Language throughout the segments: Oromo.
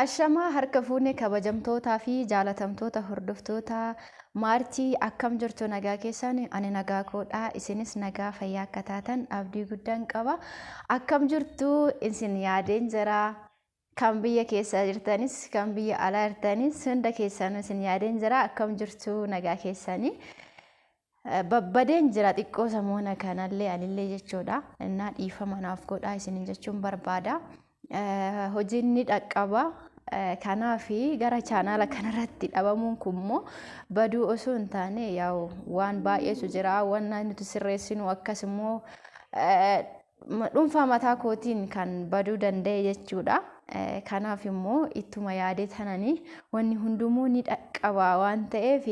Ashamaa harka fuune kabajamtootaa fi jaalatamtoota hordoftoota Maartii, akkam jirtu? Nagaa keessan? Ani nagaa koodha. Isinis nagaa fayyaa akka taatan abdii guddaan qaba. Akkam jirtu? Isin yaadeen jira. Kan biyya keessa jirtanis, kan biyya alaa jirtanis, hunda keessanuu isin yaadeen jira. Akkam jirtu? Nagaa keessanii? Babbadeen jira xiqqoo samoona kanallee anillee jechuudha. Innaa dhiifama naaf godhaa isinin jechuun barbaada. Hojiin ni dhaqqaba. Kanaaf gara chaanaala kanarratti dhabamuun kunimmoo baduu osoo hin taane, yaa'u waan baay'eetu jira. Waan nuti sirreessinu akkasimmoo dhuunfaa mataa kootiin kan baduu danda'e jechuudha. Kanaaf immoo ittuma yaadee tananii wanni hundumuu ni dhaqqaba waan ta'eef,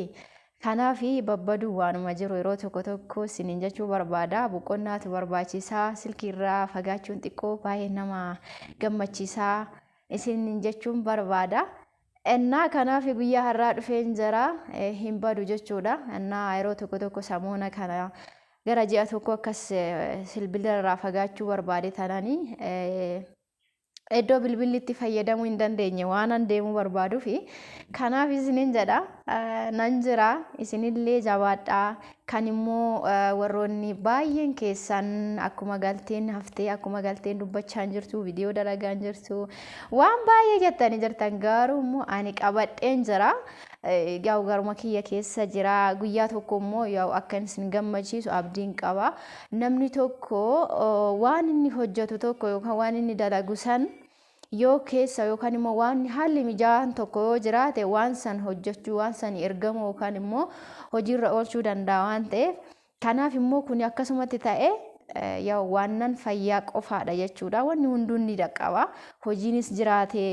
kanaaf babbaduu waanuma jiru yeroo tokko tokko isiniin jechuu barbaada. Boqonnaatu barbaachisaa. Silkiirraa fagaachuun xiqqoo baay'ee nama gammachiisaa isiniin jechuun barbaada. Innaa kanaaf guyyaa har'aa dhufeen jira, hin badu jechuudha. Innaa yeroo tokko tokko samoona kana gara ji'a tokko akkas bilbila irraa fagaachuu barbaade tananii iddoo bilbilli itti fayyadamuu hin dandeenye waan an deemuu barbaaduufi, kanaaf isinin jedha, nan jira. Isinillee jabaadhaa. Kan immoo warroonni baay'een keessan akkuma galteen haftee, akkuma galteen dubbachaa hin jirtu, viidiyoo dalagaa hin jirtu, waan baay'ee jettanii jirtan, garuu immoo ani qabadheen jira. Yaa'u garuma kiyya keessa jira. Guyyaa tokko immoo yaa'u akka isin gammachiisu abdiin qaba. Namni tokko waan inni hojjetu tokko yookaan waan inni dalagu san yoo keessa yookaan immoo waan haalli mijaa'aan tokko yoo jiraate, waan san hojjechuu, waan san ergamuu yookaan immoo hojiirra oolchuu danda'a waan ta'eef, kanaaf immoo kun akkasumatti ta'ee yaa'u waannan fayyaa qofaadha jechuudha. Wanni hunduu ni dhaqqaba. Hojiinis jiraate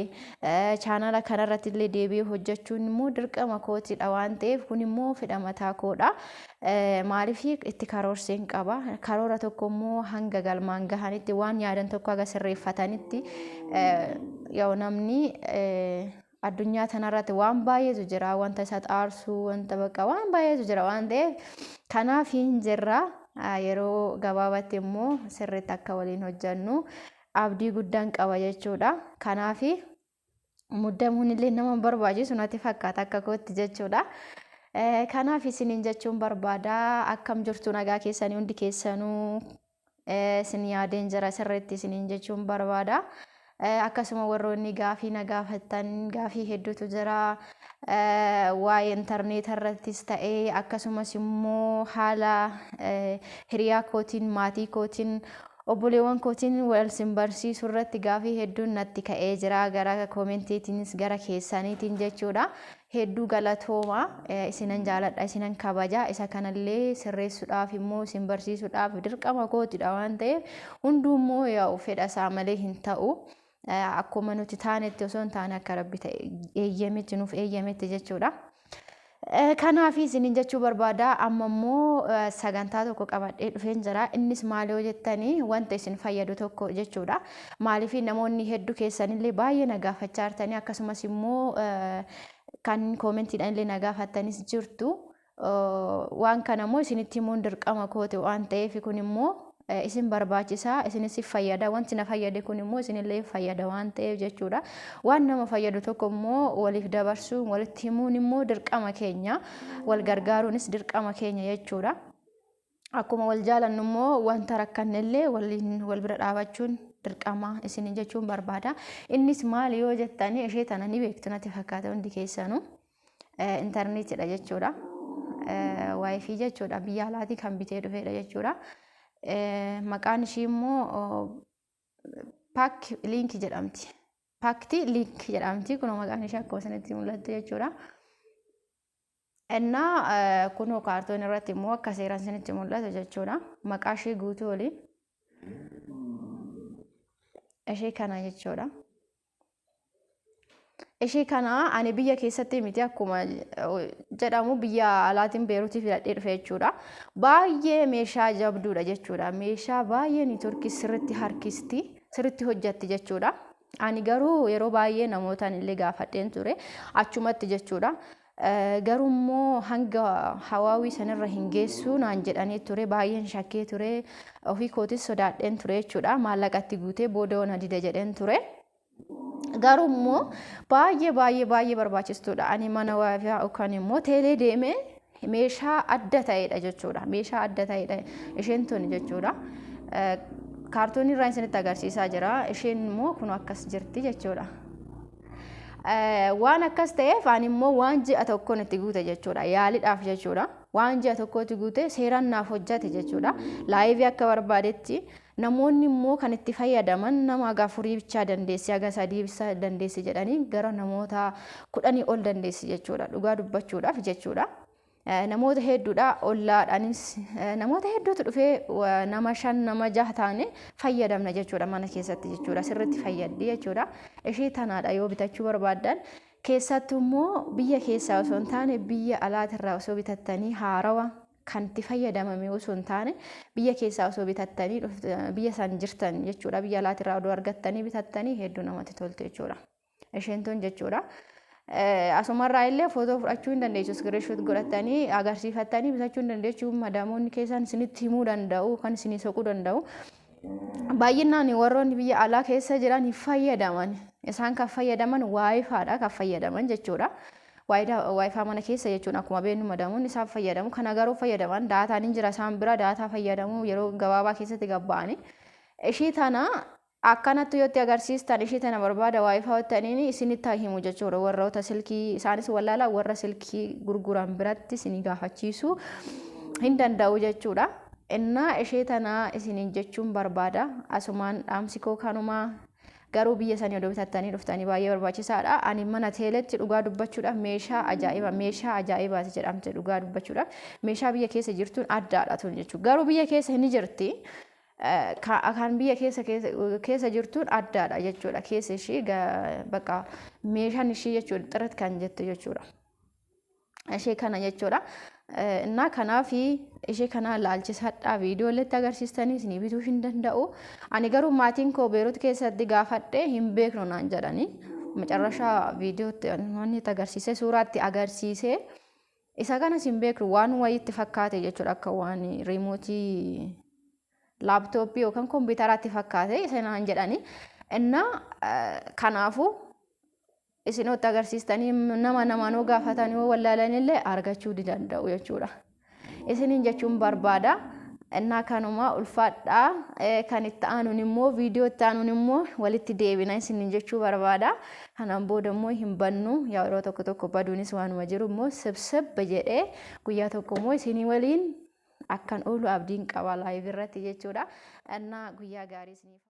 chaanala kanarratti illee deebi'ee hojjechuun immoo dirqama kootidha waan ta'eef, kun immoo fedha mataa koodha. Maaliif itti karoorseen qaba. Karoora tokko immoo hanga galmaan gahanitti, waan yaadan tokko haga sirreeffatanitti, yaa'u namni addunyaa tanarratti waan baay'eetu jira. Wanta isa xaarsuu, wanta bakka waan baay'eetu jira waan ta'eef, kanaaf hin jirra. Yeroo gabaabaatti immoo sirriitti akka waliin hojjennu abdii guddaan qaba jechuudha. Kanaaf muddamuun illee nama barbaachisu natti fakkaata akka kootti jechuudha. Kanaaf isiniin jechuun barbaada. Akkam jirtu? Nagaa keessanii? Hundi keessanuu isin yaadeen jira sirriitti isiniin jechuun barbaada. Akkasuma warroonni gaafii na gaafattan gaafii hedduutu jira. Waa'ee intarneeta irrattis ta'ee, akkasumas immoo haala hiriyaa kootiin, maatii kootiin, obboleewwan kootiin wal sin barsiisuu irratti gaafii hedduun natti ka'ee jira. Gara koomentiitiinis gara keessaniitiin jechuudha. Hedduu galatooma, isinan jaaladha, isinan kabaja. Isa kanallee sirreessuudhaaf immoo isin barsiisuudhaaf dirqama kootidha waan ta'eef, hunduu immoo yaa'u fedha isaa malee hin ta'u. Akkuma nuti taanetti osoo hin taane, akka Rabbi ta'e eeyyametti, nuuf eeyyametti jechuudha. Kanaaf isiniin jechuu barbaada. Amma immoo sagantaa tokko qabadhee dhufeen jira. Innis maal yoo jettanii, wanta isin fayyadu tokko jechuudha. Maaliif namoonni hedduu keessanillee baay'ee na gaafachaa jirtanii, akkasumas immoo kan koomentiidhaan illee na gaafattanis jirtu. Waan kana immoo isinitti himuun dirqama kooti waan ta'eef, kun immoo isin barbaachisaa, isinis fayyada. Wanti na fayyade kun immoo isinillee fayyada waan ta'eef jechuudha. Waan nama fayyadu tokko immoo waliif dabarsuun, walitti himuun immoo dirqama keenya, wal gargaaruunis dirqama keenya jechuudha. Akkuma wal jaalannu immoo wanta rakkannellee waliin wal bira dhaabachuun dirqama isinin jechuun barbaada. Innis maali yoo jettanii, ishee tana ni beektu natti fakkaata hundi keessanuu. Intarneetidha jechuudha. WiFi jechuudha. Biyya alaatii kan bitee dhufedha jechuudha. Maqaan ishii immoo Pack Link jedhamti. Paaktii Link jedhamti. Kunoo maqaan ishee akkuma isinitti mul'attu jechuudha. Innaa kunoo kaartoon irratti immoo akka seeraan isinitti mul'atu jechuudha. Maqaa ishee guutuu waliin ishee kana jechuudha. Ishee kana ani biyya keessatti miti, akkuma jedhamu biyya alaatiin Beeruutii filadhee dhufe jechuudha. Baay'ee meeshaa jabduudha jechuudha. Meeshaa baay'ee niitoorkii sirriitti harkisti, sirriitti hojjatti jechuudha. Ani garuu yeroo baay'ee namootaan illee gaafadheen ture achumatti jechuudha. Garuu immoo hanga Hawaawii sanirra hin geessu naan jedhanii ture. Baay'een shakkee ture, ofii kootis sodaadheen ture jechuudha. Maallaqatti guutee booda na dida jedheen ture. Garuu immoo baay'ee baay'ee baay'ee barbaachistuudha. Ani mana WiFi yookaan immoo teelee deemee meeshaa adda ta'edha jechuudha. Meeshaa adda ta'edha isheen tun jechuudha. Kaartoonii irraa isinitti agarsiisaa jira. Isheen immoo kun akkas jirti jechuudha. Waan akkas ta'eef ani immoo waan ji'a tokkoon itti guute jechuudha. Yaaliidhaaf jechuudha. Waan ji'a tokkotti guute seeraan naaf hojjate jechuudha. Live akka barbaadetti namoonni immoo kan itti fayyadaman nama haga 4 bichaa dandeessi, haga 3 bichaa dandeessi jedhanii gara namoota 10 ol dandeessi jechuudha. Dhugaa dubbachuudhaaf jechuudha. Namoota hedduudha, ollaadhaanis namoota hedduutu dhufee, nama 5, nama 6 taane fayyadamna jechuudha mana keessatti jechuudha. Sirriitti fayyaddi jechuudha. Ishee tanaadha yoo bitachuu barbaaddan. Keessattuu immoo biyya keessaa osoo hin taane biyya alaatirraa osoo bitattanii, haarawa kan itti fayyadamame osoo hin taane biyya keessaa osoo bitattanii, biyya san jirtan jechuudha. Biyya alaatirraa odoo argattanii bitattanii hedduu namatti toltu jechuudha. Isheen tun jechuudha. Asumarraa illee footoo fudhachuu hin dandeessu. Screenshot godhatanii agarsiifattanii bitachuu hin dandeessu. Madaamoonni keessan isinitti himuu danda'u, kan isinii soquu danda'u. Baay'inaan warroonni biyya alaa keessa jiran hin fayyadaman. Isaan kan fayyadaman WiFidha kan fayyadaman jechuudha. WiFi mana keessa jechuun akkuma beeknu madaamoonni isaan fayyadamu. Kana garuu fayyadaman daataan hin jira isaan bira, daataa fayyadamu yeroo gabaabaa keessatti gabba'anii. Ishii tana akkanatti yoo itti agarsiistan, ishii tana barbaada WiFi wattaniin isinitti himu jechuudha. Warroota silkii isaanis wallaalaa warra silkii gurguran biratti isinii gaafachiisuu hin danda'u jechuudha. Innaa ishee tana isiniin jechuun barbaada. Asumaan dhaamsi koo kanumaa, garuu biyya sanii odoo bitattanii dhuftanii baay'ee barbaachisaadha. Ani mana teeletti dhugaa dubbachuudhaaf meeshaa ajaa'iba, meeshaa ajaa'ibaati jedhamte. Dhugaa dubbachuudhaaf meeshaa biyya keessa jirtuun addaadha tun jechuudha. Garuu biyya keessa hin jirti. Kan biyya keessa jirtuun addaadha jechuudha. Keessa ishii bakka meeshaan ishii jechuudha xirat kan jettu jechuudha. Ishee kana jechuudha. Innaa kanaaf ishee kana laalchisadhaa, viidiyooleetti agarsiistanii isinii bituu hin danda'u. Ani garuu maatiin koo Beerut keessatti gaafadhee hin beeknu naan jedhanii. Macarrashaa viidiyootti wanni itti agarsiisee, suuraatti agarsiisee, isa kanas hin beeknu, waan wayiitti fakkaate jechuudha, akka waan remote laaptooppii yookaan kompiitaraatti fakkaate isa naan jedhanii. Innaa kanaafuu isinootti agarsiistanii nama namanuu gaafatanii yoo wallaalanillee argachuu ni danda'u jechuudha. Isiniin jechuun barbaada. Innaa kanuma, ulfaadhaa. Kan itti aanuun immoo, viidiyoo itti aanuun immoo walitti deebina isiniin jechuu barbaada. Kanaan booda immoo hin bannu, yeroo tokko tokko baduunis waanuma jiru, immoo sibsib jedhee guyyaa tokko immoo isinii waliin akkan oolu abdiin qaba live irratti jechuudha. Innaa guyyaa gaarii isiniif.